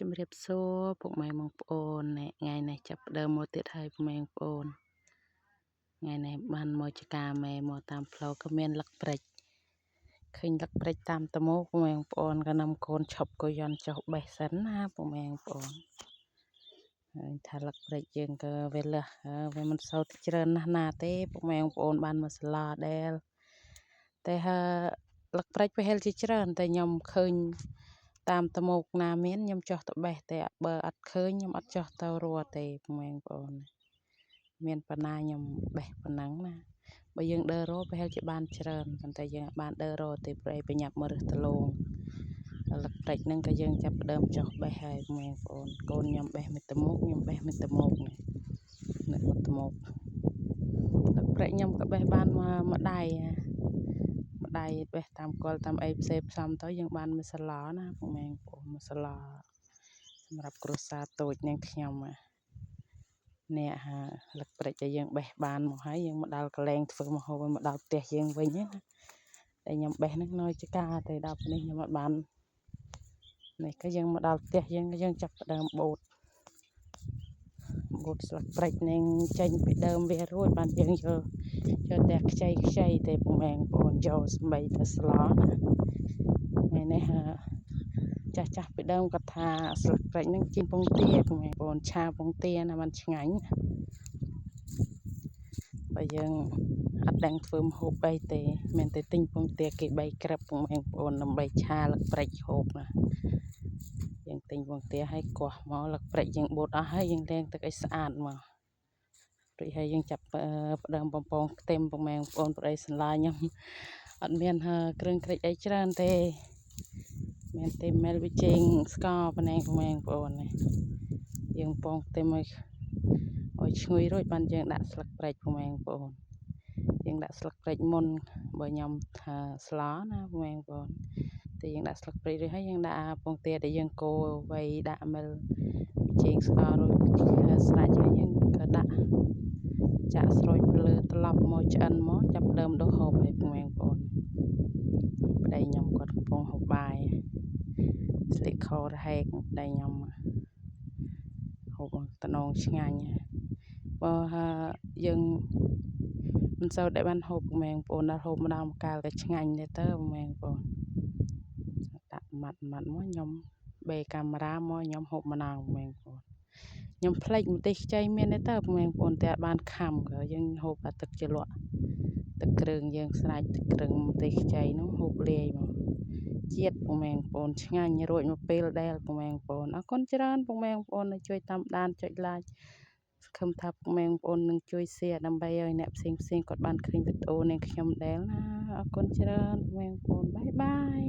ជំរាបសួរពុកម៉ែបងប្អូនថ្ងៃនេះចាប់ផ្ដើមមកទៀតហើយពុកម៉ែបងប្អូនថ្ងៃនេះបានមកចការម៉ែមកតាមផ្លូវក៏មានលឹកព្រិចឃើញលឹកព្រិចតាមតមោពុកម៉ែបងប្អូនក៏នាំកូនឈប់ក៏យន់ចុះបេះសិនណាពុកម៉ែបងប្អូនហើយថាលឹកព្រិចយើងក៏វាលះវាមិនសូវច្រើនណាស់ណាទេពុកម៉ែបងប្អូនបានមកស្លាដែលតែហើលឹកព្រិចវាហិលជាច្រើនតែខ្ញុំឃើញតាមតមោកណាមានខ្ញុំចោះទៅបេះតែបើអត់ឃើញខ្ញុំអត់ចោះទៅរត់ទេពុកម៉ែបងប្អូនមានបណ្ណាខ្ញុំបេះប៉ុណ្ណឹងណាបើយើងដើររកប្រហែលជាបានច្រើនប៉ុន្តែយើងអត់បានដើររកទេព្រៃប្រញាប់មករឹសដលងលឹកព្រិចហ្នឹងក៏យើងចាប់ផ្ដើមចោះបេះហើយពុកម៉ែបងប្អូនកូនខ្ញុំបេះមួយតមុកខ្ញុំបេះមួយតមុកនេះនេះមួយតមុកលឹកព្រិចខ្ញុំក៏បេះបានមួយដៃម្ដាយបេះតាមកលតាមអីផ្សេងផ្សំទៅយើងបានមួយស្លណាពុកម៉ែបងប្អូនមួយស្លសម្រាប់គ្រួសារតូចនាងខ្ញុំនេះហាលឹកព្រិចដែលយើងបេះបានមកហើយយើងមកដល់កលែងធ្វើម្ហូបឲ្យមកដល់ផ្ទះយើងវិញណាតែខ្ញុំបេះហ្នឹងនៅចកាទេដល់ពេលនេះខ្ញុំអត់បាននេះក៏យើងមកដល់ផ្ទះយើងយើងចាប់ផ្ដើមបូតបូតស្លឹកព្រិចនឹងចេញពីដើមវារួចបានយើងយកយកតែខ្ចីខ្ចីទេពុកម៉ែបងប្អូនយកសំបីទៅស្លណាថ្ងៃនេះហាចាស់ចាស់ពីដើមគាត់ថាស្លឹកព្រិចហ្នឹងជីពងទាពុកម៉ែបងប្អូនឆាពងទាណាมันឆ្ងាញ់បើយើងអត់ដឹងធ្វើម្ហូបអីទេមានតែទិញពងទាគេ3ក្របពុកម៉ែបងប្អូនដើម្បីឆាលឹកព្រិចហូបណាយើងទិញពងទាឲ្យកោះមកលឹកព្រិចយើងបូតអស់ហើយយើងលាងទឹកឲ្យស្អាតមករួចហើយយើងចាប់ផ្ដើមបំពងខ្ទឹមពុកម៉ែបងប្អូនប្តីស្រឡាញ់ខ្ញុំអត់មានគ្រឿងក្រិចអីច្រើនទេមានទេមែលវិជែងស្ករប៉ុណ្ណេះពុកម៉ែបងប្អូននេះយើងពងខ្ទឹមឲ្យឈ្ងុយរួចបានយើងដាក់ស្លឹកព្រិចពុកម៉ែបងប្អូនយើងដាក់ស្លឹកព្រិចមុនបើខ្ញុំថាស្លណាពុកម៉ែបងប្អូនតែយើងដាក់ស្លឹកព្រិចរួចហើយយើងដាក់ពងទាដែលយើងកូរវៃដាក់មែលវិជែងស្កររួចស្រេចហើយយើងក៏ដាក់ចាក់ស្រូចពីលើត្រឡប់មកឆ្អិនមកចាប់ដើមដុសហូបហើយពុកម៉ែបងប្អូនប្តីខ្ញុំគាត់កំពុងហូបបាយស្លៀកខរហែកប្តីខ្ញុំហូបតំណងឆ្ងាញ់បើយើងមិនសូវដែលបានហូបពុកម៉ែបងប្អូនដល់ហូបម្ដងម្កាលក៏ឆ្ងាញ់ដែរទៅពុកម៉ែបងប្អូនដាក់ម៉ាត់ម៉ាត់មកខ្ញុំបេកាមេរ៉ាមកខ្ញុំហូបម្ដងពុកម៉ែបងប្អូនខ្ញុំភ្លេចម្ទេសខ្ចីមានទេទៅពុកម៉ែបងប្អូនតែអត់បានខំក៏យើងហូបអាទឹកជ្រលក់ទឹកគ្រឿងយើងស្រេចទឹកគ្រឿងម្ទេសខ្ចីនោះហូបលាយមកជាតិពុកម៉ែបងប្អូនឆ្ងាញ់រួចមកពេលដែលពុកម៉ែបងប្អូនអរគុណច្រើនពុកម៉ែបងប្អូនដែលជួយតាមដានចុច like សង្ឃឹមថាពុកម៉ែបងប្អូននឹងជួយ share ដើម្បីឲ្យអ្នកផ្សេងផ្សេងគាត់បានឃើញវីដេអូនាងខ្ញុំដែរណាអរគុណច្រើនពុកម៉ែបងប្អូន bye bye.